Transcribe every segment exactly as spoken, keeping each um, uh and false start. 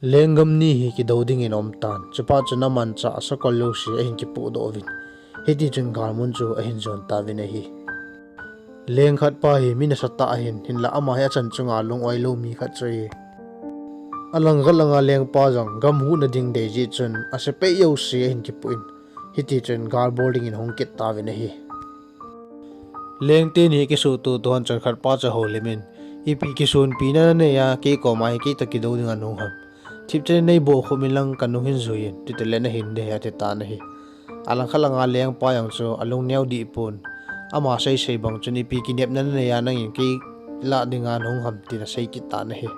Lenggam ni hi kidou dingin aum tan, chuphat chun amanchah asakol jouse ahin kipohdoh uvin, hiti chun galmun chu ahin jon tauvin ahi. Leng khat pa hi mi nasatah ahin, hinlah ama hi achan chunga lung-oi lou mi khat chu ahi. Alang khat langa lengpa jong gam huhna ding dei jeh chun asepai jouse ahin kipoh in, hiti chun gal bol dingin ahung kit tauvin ahi. Lengte ni kisuhtoh toh chun khat pa chu ahoulimin, ipi kisonpina nanei a, kei koma hi kei toh kidou dinga nahung ham? Thipchan in neibohkhup inlang kanung hin juiyin, chutileh nahin ding ahi, ati tan ahi. Alang khat langa lengpa jong chu alung neo deh pon, ama seisei bang chun, ipi kinepna nanei a nangin kei lah dinga nahung ham, tin asei kit tan ahi.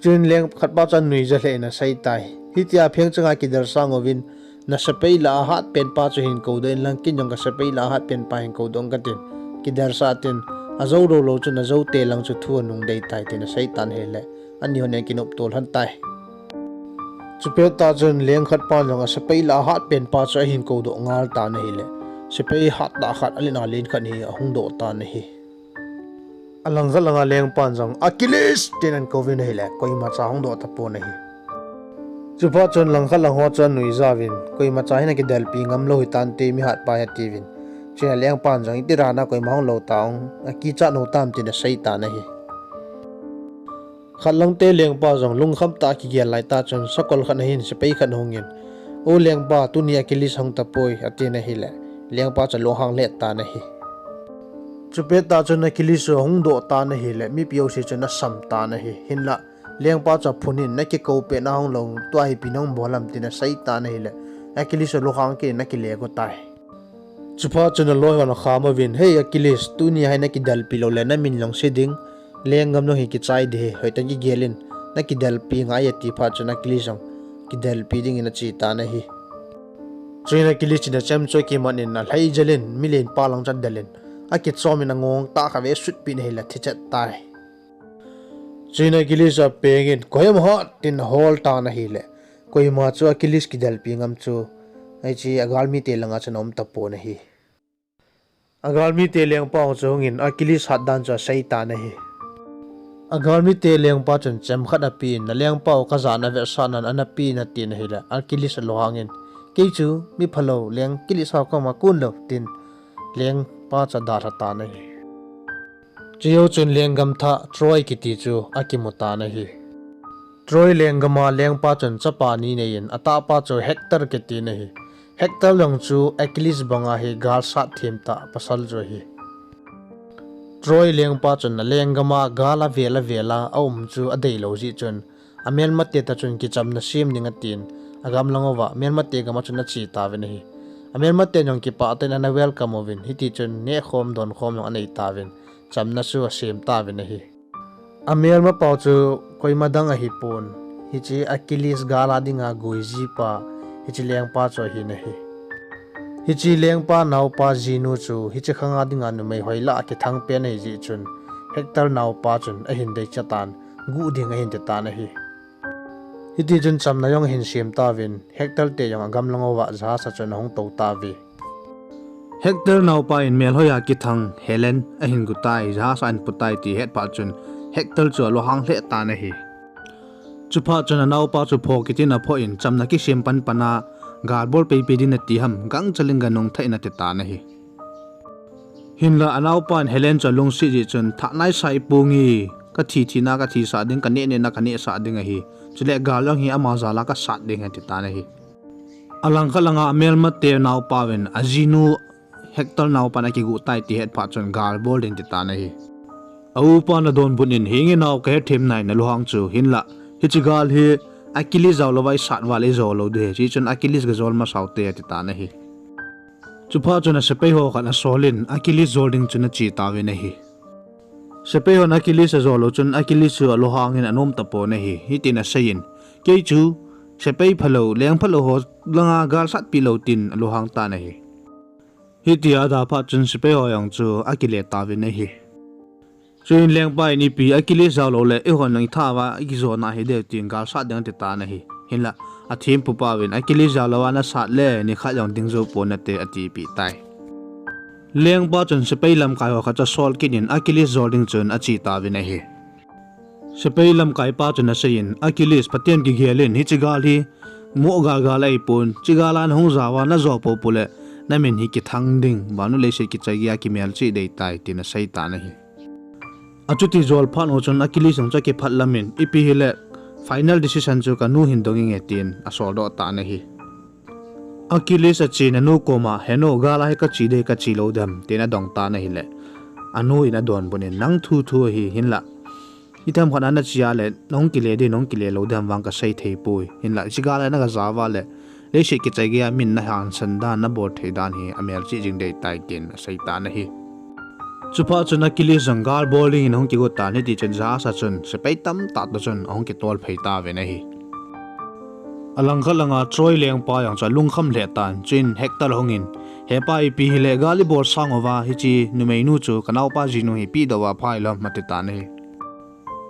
Chuin leng khat pa chu anuija lheh in asei tai, hitia pheng chunga kidel sang uvin, nasepai lah a hatpen pa chu hin koudoh inlang, ken jong kasepai lah a hatpen pa hin koudoh inge, tin kidelsah tin, ajou lou lou chun ajoute lang chu thu anung dei tai, tin asei tan ahile, ani hon in akinopto lhon tai. Chupet tah chun leng khat pan jong asepai lah a hatpen pa chu ahin koudoh ngal tan ahile, sepai hattah khat, alen alen khat hi ahung doh tan ahi. Alang khat langa lengpan jong, Achilles! tin ahin kouvin ahile, koimacha hung doh tapon ahi. Chuphat chun lang khat lang ho chu anuijauvin, koimacha hin akidelpi ngamlou hitante, mi hatpa hi, atiuvin. Chuin alengpan jong, itidana koima hung lou tah, akichat nou tam, tin asei tan ahi. Khat langte lengpa jong lungkham tah a kigel laitah chun sakol khat ahin sepai khat ahungin, O lengpa, tuni Achilles ahung tapoi, atin ahile, lengpa chu alunghang lheh tan ahi. Chupet tah chun Achilles chu ahung doh tan ahile, mipi jouse chun asam tan ahi. Hinlah lengpa chu aphunin, nakikou pet nahung lou, tua hi ipi nahung bol ham, tin asei tan ahile, Achilles chu alunghang kit in akile go tai. Chuphat chun aloi hon akham uvin, Hei Achilles, tuni hi nakidelpi loule namin jong se ding, lenggam jong hi kichai ding ahi, hoitah in kigel in, nakidelpi ngai, ati phat chun Achilles jong kidelpi dingin ache tan ahi. Chuin Achilles in achem chu akimat in alhai jel in milen pa lang chu adel in, akichom in angong tah khat vei asutpeh in ahile athi chet tai. Chuin Achilles apengin, Koi ham ham? tin ahol tan ahile, koima chu Achilles kidelpi ngam chu, hiche agalmite langa chun aum tapon ahi. Agalmite lengpa chu ahungin Achilles hat dan chu asei tan ahi. Agalmite lengpa chun chem khat apen, nalengpa u kajana vetsahnan ana pen, atin ahile, Achilles alunghangin, Kei chu mi phalou leng Achilles ho koma kon lou, tin lengpa chu adalha tan ahi. Chujou chun lenggam thah Troy kiti chu akimu tan ahi. Troy lenggama lengpa chun chapa ni aneiyin, atahpa chu Hector kitin ahi. Hector jong chu Achilles banga hi gal sat them tah pasal chu ahi. Troy lengpa chun alenggama gal avel avel a aum chu adeilou jeh chun, amelmate toh chun kichamna sem ding atin, agamlang uva melmate gama chun ache tauvin ahi. Amelmaten jong kipah tah in ana welcome uvin, hiti chun nehkhom donkhom jong anei tauvin, chamna chu asem tauvin ahi. Amelmapau chu koima dang ahipon, hiche Achilles gal a dinga guijipa, hiche lengpa chu ahin ahi. Hiche lengpa naopa jinu chu hiche khanga dinga numei hoilah a kithang pen ahijeh chun, Hector naopa chun ahin deichatan, guh ding ahin titan ahi. Hitichun chamna jong ahin sem tauvin, Hector te jong agamlang uva jahas a chun ahung tou tauve. Hector naopa in melhoiya kithang Helen ahin gutai, jahas a ahin putai ti ahet phat chun, Hector chu alunghang lheh tan ahi. Chuphat chun anaopa chu phoh kitin aphoh in, chamna kisem panpan a, gal bol peipei ding nati ham, gangchel in ganung thah in atitan ahi. Hinla anaopan Helen chu alungset jeh chun, thah naisai ponge, kathi thina kathisah ding, kaneh nehna kanehsah ding ahi. Chule gal jong hi ama jal a kasat ding ahi, atitan ahi. Alangkhat langa amelmate naopa uvin ajinu Hector naopan akiguh tai ti ahet phat chun gal bol ding atitan ahi. A upan adonbut in, henge nao, kahethem nai nalunghang chu, hinla hiche gal hi Achilles jao louva isat val ijou lou ding ahi, chuchun Achilles gajol masau te atitan ahi. Chuphat chun asepai ho khat asol in Achilles jol ding chun ache tauvin ahi. Sepai hon Achilles ajol u chun Achilles chu alunghang in anom tapon ahi, hitin aseiyin, kei chu sepai phalou, leng phalou ho langa gal satpeh lou, tin alunghang tan ahi. Hitia ada phat chun sepai ho jong chu akile tauvin ahi. Chuin lengpa in ipi Achilles jao loule eihon jong ithah uva ikijona hiding tin gal sat ding atitan ahi. Hinla athempu pauvin Achilles jao louva nasat le nikhat jong ding jou pon nate atipeh tai. Lengpa chun sepai lamkai ho khat chu asol kit in Achilles jol ding chun ache tauvin ahi. Sepai lamkaipa chun aseiyin, Achilles, Pathen kigel in, hiche gal hi moh galgal ahipon, hiche gal a nahung jaova najo popo le namin hi kithang ding, vannoi leiset kichai geiya kimelchih deitai, tin aseitan ahi. Achuti jol phat u chun Achilles jong chu akiphatlam in, ipi hile final decision chu kanu hin dong inge, tin asoldoh tan ahi. Achilles achen anu koma, Henu, gal a hi kache ding kache lou dem, tin adong tan ahile, anu in adonbut in, Nang thu thu ahi, hinla ithemkhat a nache a le nahung kile ding, nahung kile lou dem vang kasei theipoi, hinla hiche gal a nagajaova le leiset kichai geiya min nahangsan dan, nabol thei dan hi amelchih jing deitai, tin aseitan ahi. Chuphat chun Achilles jong gal bol dingin ahung kigo tan, hitichun jahaj a chun sepai tamtah toh chun ahung kitol phei tauvin ahi. Alangkhat langa Troy lengpa jong chu alungkham lheh tan, chuin Hector ahungin, Hepa, ipi hile gal ibol sang uva hiche numeinu chu kanaopa jinu hi pehdoh uva phai lou ham, atitan ahi.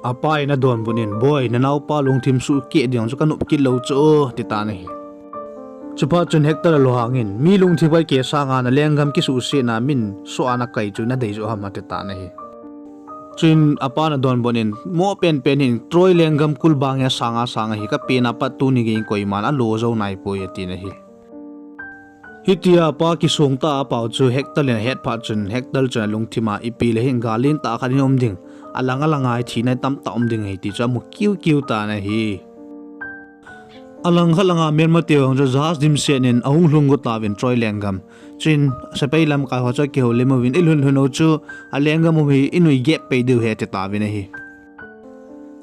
Apa in adonbut in, Boi, nanaopa lungthim suhkeh ding chu kanop kit lou chu, atitan ahi. Chuphat chun Hector alunghangin, Mi lungthim kaikeh sanga nalenggam kisuhsetna min soh a nakai chu nadei joh ham, atitan ahi. Chuin apan adonbut in, Moh penpen hin Troy lenggam kulbang hi asanga sang ahi, kapehna pat tuni geiyin koiman alo jou naipoi, atin ahi. Hitia apa kisongtah a apao chu Hector in ahet phat chun Hector chun alungthim a, Ipi le hin gal lentah khat hi um ding, alang alanga hi thina tamtah um ding ahi ti chu amu kiukiu tan ahi. Alangkhat langa melmate ho chu jahaj dimset in ahung lhung go tauvin Troy lenggam. Chuin sepai lamkai ho chu akihoulim uvin, Ilhun lhun u chu, alenggam u hi inui gep pei diu ahi, atitauvin ahi.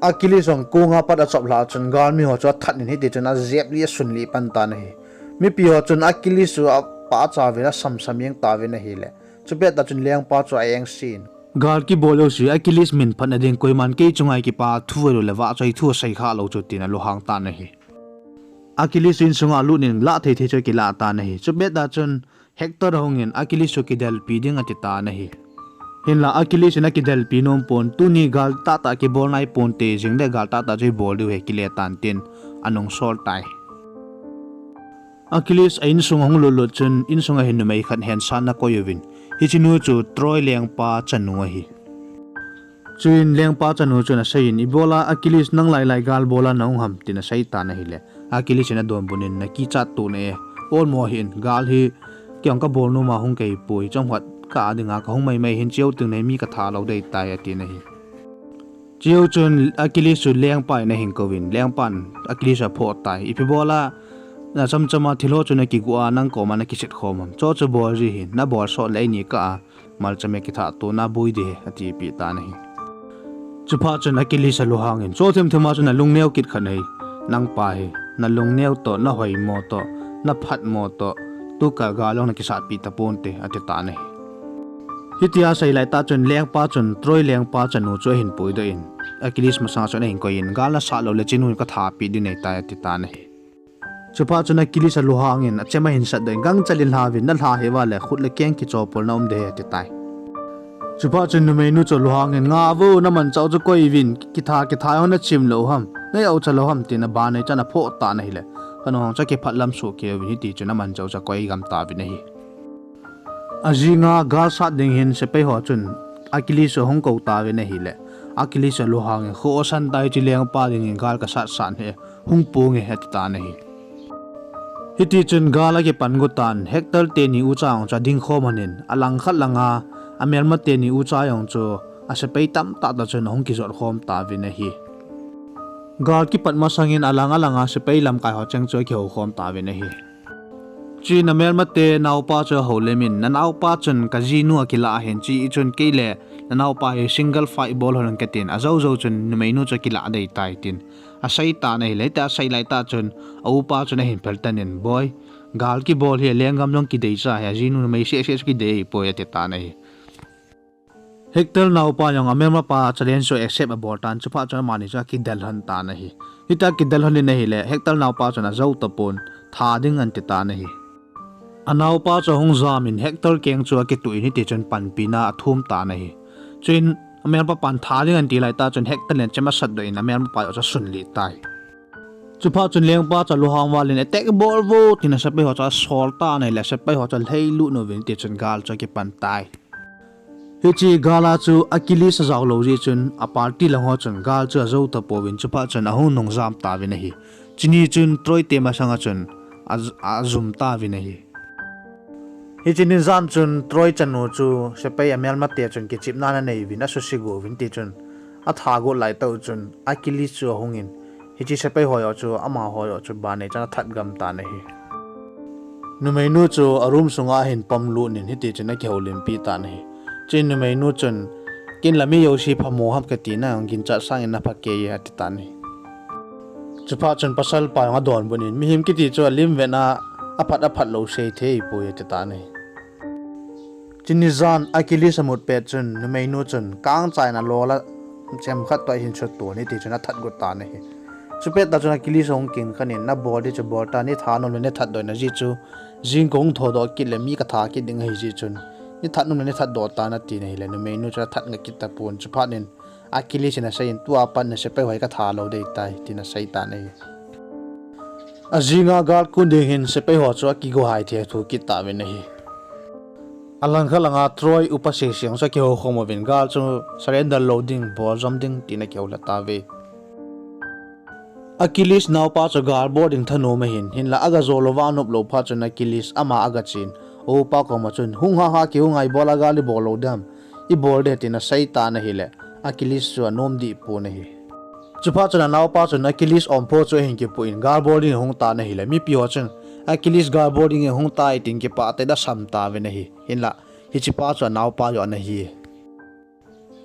Achilles jong konga pat achop lhah chun galmi ho chu athat in hitichun ajeplih asunlih pan tan ahi. Mipi ho chun Achilles chu apahcha uvin asamsam jeng tauvin ahile, chupet tah chun lengpa chu a-engse in, Gal kibol jouse Achilles min phatna ding koiman kei chunga kipa thu ahilou le vahchoi thu asei khalou chu, tin alunghang tan ahi. Achilles chu insunga alut in lah thei thei chu akilah tan ahi. Chupet tah chun Hector ahungin Achilles chu kidelpi ding atitan ahi. Hinla Achilles in akidelpi nompon, Tuni gal tahtah kibol naiponte, jing le gal tahtah chu ibol diu ahi, kile tan, tin anungsol tai. Achilles a insung ahung lutlut chun insunga hin numei khat hensan ana koi uvin, hichenu chu Troy lengpa chanu ahi. Chuin lengpa chanu chun aseiyin, Ibola Achilles nang lailai gal bola nahung ham, tin aseitan ahile, Achilles in adonbut in, Nakichat toh nai e, olmo hih in, gal hi keijong kabol noma hung kahipoi, chomkhat kah a dinga kahung maimai hin, chejou tengle mi katha lou deitai, atin ahi. Chejou chun Achilles chu lengpa in ahin kouvin, lengpan Achilles aphoh tai, Ipi bola nachamchama thilho chu nakigu a nang koma nakiset khom ham? Chuchu bolji hih in, nabol sot le eini kah a malchame kithat tona boi ding ahi, atipeh tan ahi. Chuphat chun Achilles alunghangin, Chu themthem a chu nalungneo kit khat ahi, nangpa hi nalungneo toh, nahoimo toh, naphatmo toh, tukal gal jong nakisatpeh taponte, atitan ahi. Hitia asei laitah chun lengpa chun Troy lengpa chanu chu ahin puidoh in, Achilles masanga chun ahin koiyin, Gal nasat lou le chenu kathapeh ding ahitai, atitan ahi. Chuphat chun Achilles alunghangin achem ahin satdoh in, Gangchel in lhauvin, nalha hih uva le khut le keng kichopolna um ding ahi, atitai. Chuphat chun numeinu chu alunghangin, Ngah vo, namanchah u chu koiuvin, kitha kitha jong nachim lou ham, najoh cha lou ham, tin abanei chan aphoh tan ahile, kanu jong chu akiphatlam soh kei uvin, hitichun amanchah u chu akoi gam tauvin ahi. Ajinga gal sat ding hin sepai ho chun Achilles chu ahung kou tauvin ahile, Achilles chu alunghangin, Kho asan tai, hiche lengpa dingin gal kasat sat hih e, hung ponge, atitan ahi. Hitichun gal akipan go tan, Hector teni ucha jong chu adingkhom lhonin, alangkhat langa amelma teni ucha jong chu asepai tamtah toh chun ahung kijot khom tauvin ahi. Gal kipat masangin alang alanga sepai lamkai ho cheng chu akihoukhom tauvin ahi. Chuin amelmate naopa chu ahoulimin, Nanaopa chun kajinu akilah ahin, chuin kei le nanaopa hi single fight bol lhon inge katin, ajou jou chun numeinu chu akilah deitai, tin aseitan ahile, hitia asei laitah chun aupa chun ahin pheltan in, Boi, gal kibol hi lenggam jong kidei cha ahi, ajinu numei seh seh chu kidei ahipoi, atitan ahi. Hector naopa jong amelmapa challenge chu accept abol tan, chuphat chun amani chu akidel lhon tan ahi. Hitia akidel lhon in ahile, Hector naopa chun ajou tapon, tha ding antitan ahi. Anaopa chu ahung jamin Hector keng chu akituh in hitichun panpina athum tan ahi. Chuin amelmapan tha ding anti laitah chun Hector in chem asatdoh in amelmapa chu asunlih tai. Chuphat chun lengpa chu alunghang valin, Attack bol vo, tin asepai ho chu asol tan ahile, asepai ho chu alhailut uvin hitichun gal chu akipan tai. Hiche gal a chu Achilles ajao lou jeh chun a party lang ho chun gal chu ajou tapouvin, chuphat chun ahung nungjam tauvin ahi. Chuni chun Troy te masanga chun a, ajum tauvin ahi. Hiche ni jan chun Troy chanu chu sepai amelmate chun kichepna ana nei uvin, asuse got uvin, tichun atha got laitah u chun Achilles chu ahungin, hiche sepai ho joh chu, amaho joh chu banei chan athat gam tan ahi. Numeinu chu a room sunga ahin pom lut in, hitichun akihoulimpi tan ahi. Chuin numeinu chun, "Ken la mi jouse phamo ham kati na, ginchat sangin napha kei e," ati tan ahi. Chuphat chun pasalpa jong adonbut in, "Mihem kiti chu alim vet a, aphat aphat lou seithei poi," ati tan ahi. Chuni jan Achilles amut pet chun numeinu chun kangchaiyin alola chemkhat toh ahin suton, hitichun athat got tan ahi. Chupet tah chun Achilles ahung kinkhan in, "Nabol ding chu bol tan, nei thanom le nei thatdoh in, ajeh chu jing kahung thodoh kit le mi katha kit ding ahi jeh chun, nei thanom le nei thatdoh tan," atin ahile, numeinu chu athat nga kit tapon, chuphat in Achilles in aseiyin, "Tua pat na sepai ho hi katha lou ding ahitai," tin asei tan ahi. Ajinga gal kun ding hin sepai ho chu akigo hai thei thu kit tauvin ahi. Alangkhat langa Troy upa sese jong chu akihoukhom uvin, gal chu surrender lou ding, bol jom ding tin akihoulim tauve. Achilles naopa chu gal bol ding thanom ahin, hinla aga jo louva anop lou phat chun Achilles ama aga chen, upa koma chun, "Hung hahsa kihung a, ibola gal ibol lou dem, ibol ding," tin asei tan ahile, Achilles chu anom deh pon ahi. Chuphat chun anaopa chun Achilles ompho chu ahin kipuiyin, gal bol ding ahung tan ahile, mipi ho chun, "Achilles gal bol ding ahung tai," tin kipah tah in asam tauvin ahi. Hinla hichepa chu anaopa joh ana hi.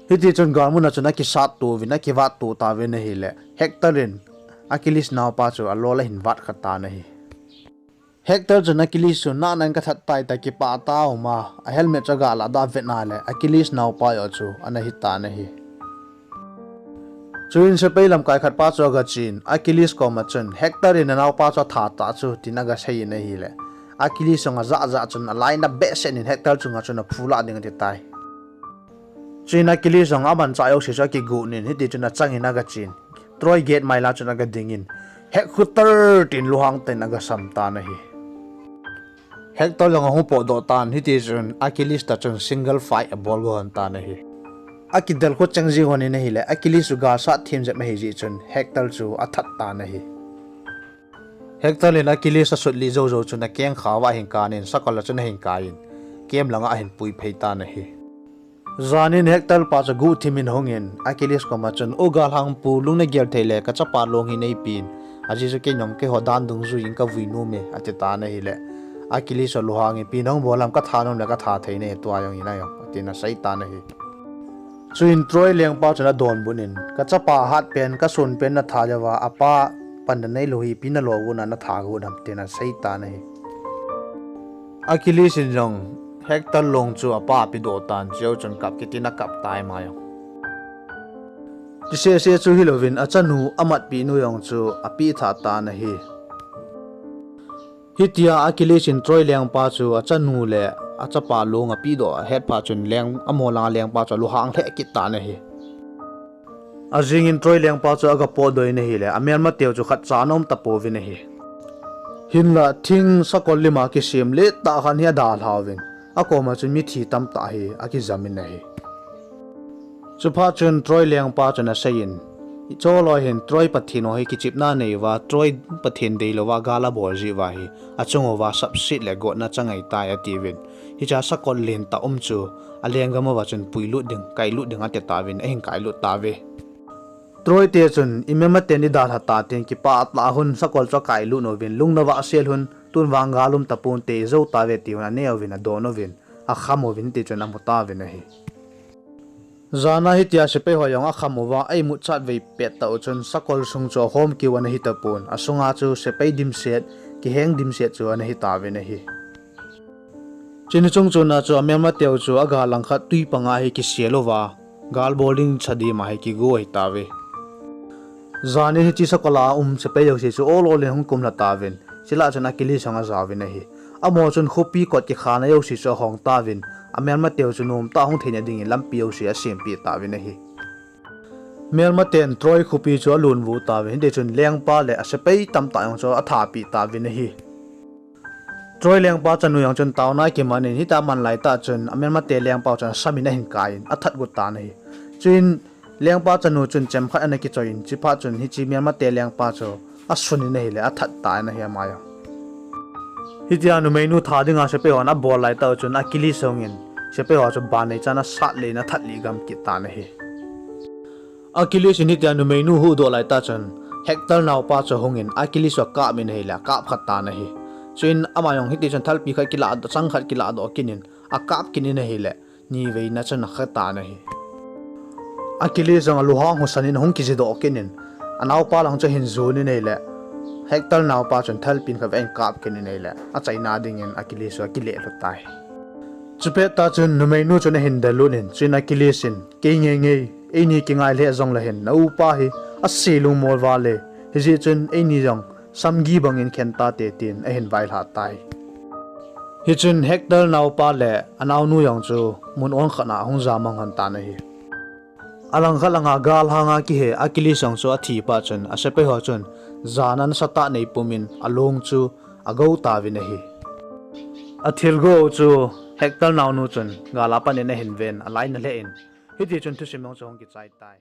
Hitichun galmun a chun akisat to uvin, akivat to tauvin ahile, Hector in Achilles naopa chu alol ahin vat kha tan ahi. Hector chun Achilles chu, "Nana in kathat tai," tia kipah tah a um a, a helmet chu aga ladoh a avet na le, Achilles naopa joh chu ana hi tan ahi. Chuin sepai lamkai khat pa chu aga chen, Achilles koma chun, "Hector in nanaopa chu atha tah chu," tin aga seiyin ahile, Achilles jong ajah jah chun alainat behseh in Hector chunga chun aphulah ding ati tai. Chuin Achilles jong amanchah jouse chu akigot in, hitichun achangin aga chen, Troy gate maila chun aga dingin, "Hector," tin lunghang tah in aga sam tan ahi. Hector jong ahung potdoh tan, hitichun Achilles toh chun single fight abol got lhon tan ahi. Akidel kho cheng jing lhon in ahile, Achilles chu galsat them jep ahi jeh chun Hector chu athat tan ahi. Hector in Achilles asutlih jou jou chun akengkhauva ahin kanin, sakol a chun ahin kaiyin, camp langa ahin pui phei tan ahi. Janin Hector pa chu guhthim in ahungin, Achilles koma chun, "O galhangpu, lung nagel thei le, kachapa long hi neipeh in. Ajeh chu kei jong keiho dan dungjuiyin kavui nom e," ati tan ahile, Achilles chu lunghangin, "Ipi nahung bol ham, katha nom le katha thei nahi, tua jong hi na jong," tin asei tan ahi. Chuin Troy lengpa chun adonbut in, "Kachapa hatpen, kasunpen natha jouva, apa panna neilou hi ipi nalo got a natha got ham?" tin asei tan ahi. Achilles in jong Hector long chu apa apedoh tan, chujou chun kap kit in akap tai ama jong. Chiseh seh chu hilouvin achanu amatpeh nu jong chu apeh tha tan ahi. Hitia Achilles in Troy lengpa chu achanu le achapa long apedoh ahet phat chun leng, amaho langa lengpa chu alunghang lheh kit tan ahi. Ajingin Troy lengpa chu aga potdoh in ahile, amelmateu chu khatcha ana um tapouvin ahi. Hinla thing sakol lima kisem lettah khat hi adalhauvin, akoma chun mithi tamtah hi akijamin ahi. Chuphat chun Troy lengpa chun aseiyin, "Cholo hin Troy pathen ho hi kichepna anei uva, Troy pathen deilouva gal abol jeh uva hi, achung uva sapset le gotna chang ahitai," atiuvin. Hichea sakol lentah um chu alenggam uva chun puilut ding, kailut ding atitauvin, ahin kailut tauve. Troy te chun, "Imelmaten idalha ta," tin kipah tah a hun sakol chu akailut uvin, "Lung navahsel un, tun vang gal um taponte, ijou tauve," tiuvin aneuvin, adon uvin, akham uvin, tichun amu tauvin ahi. Jana hitia sepai ho jong akham uva, aimut chatvei pettah u chun sakol sung chu ahomkeu ana hitapon, asunga chu sepai dimset, kiheng dimset chu ana hitauvin ahi. Chuni chungchona chu amelmateu chu agal langkhat twi panga hi kisel uva, gal bol ding chadima hi kigo ahitauve. Janin hiche sakol a um sepai jouse chu ol ol in hung kumlha tauvin, chule chun Achilles jong ajaovin ahi. Amaho chun khopi kot kikhana jouse chu ahong tauvin, amelmateu chu nomtah a hung theina dingin lampi jouse asempeh tauvin ahi. Melmaten Troy khopi chu alunvu tauvin, hitichun lengpa le asepai tamtah jong chu athapeh tauvin ahi. Troy lengpa chanu jong chun taona akiman in, hitia aman laitah chun, a melmate lengpa chun asam in ahin kai in, athat got tan ahi. Chuin lengpa chanu chun chemkhat ana kichoi in, chuphat chun hiche melmate lengpa chu asun in ahile, athat tan ahi ama jong. Hitia numeinu tha dinga sepai hon abol laitah chun Achilles ahung in, sepai ho chu ban neichan asat lih in athat lih gam kit tan ahi. Achilles in hitia numeinu ahuhdoh laitah chun, Hector naopa chu ahung in Achilles chu akap in ahile, akap kha tan ahi. Chuin ama jong hitichun thalpi khat kilah, chang khat kilahdoh kit in, akap kit in ahile, niveina chun akha tan ahi. Achilles jong alunghang husan in ahung kijedoh kit in, anaopa lang chu ahin jon in ahile, Hector naopa chun thalpi khat vei in akap kit in ahile, achaina dingin Achilles chu akileh lhu tai. Chupet tah chun numeinu chun ahin dellut in, chuin Achilles in, Kei ngeingei, eini kingai lheh jongle hin, na upa hi ase lungmol val e, hijeh chun eini jong samgi bangin khen tate, tin ahin vailhah tai. Hichun Hector naopa le anaonu jong chu mun onkhat a ahung jamang lhon tan ahi. Alangkhat langa galhang a kihe Achilles jong chu athi phat chun asepai ho chun jana nasatah nei pumin along chu agou tauvin ahi. Athilgou chu Hector naonu chun gal a pat in ahin ven, alainat lheh in, hitichun thusim jong chu ahung kichai tai.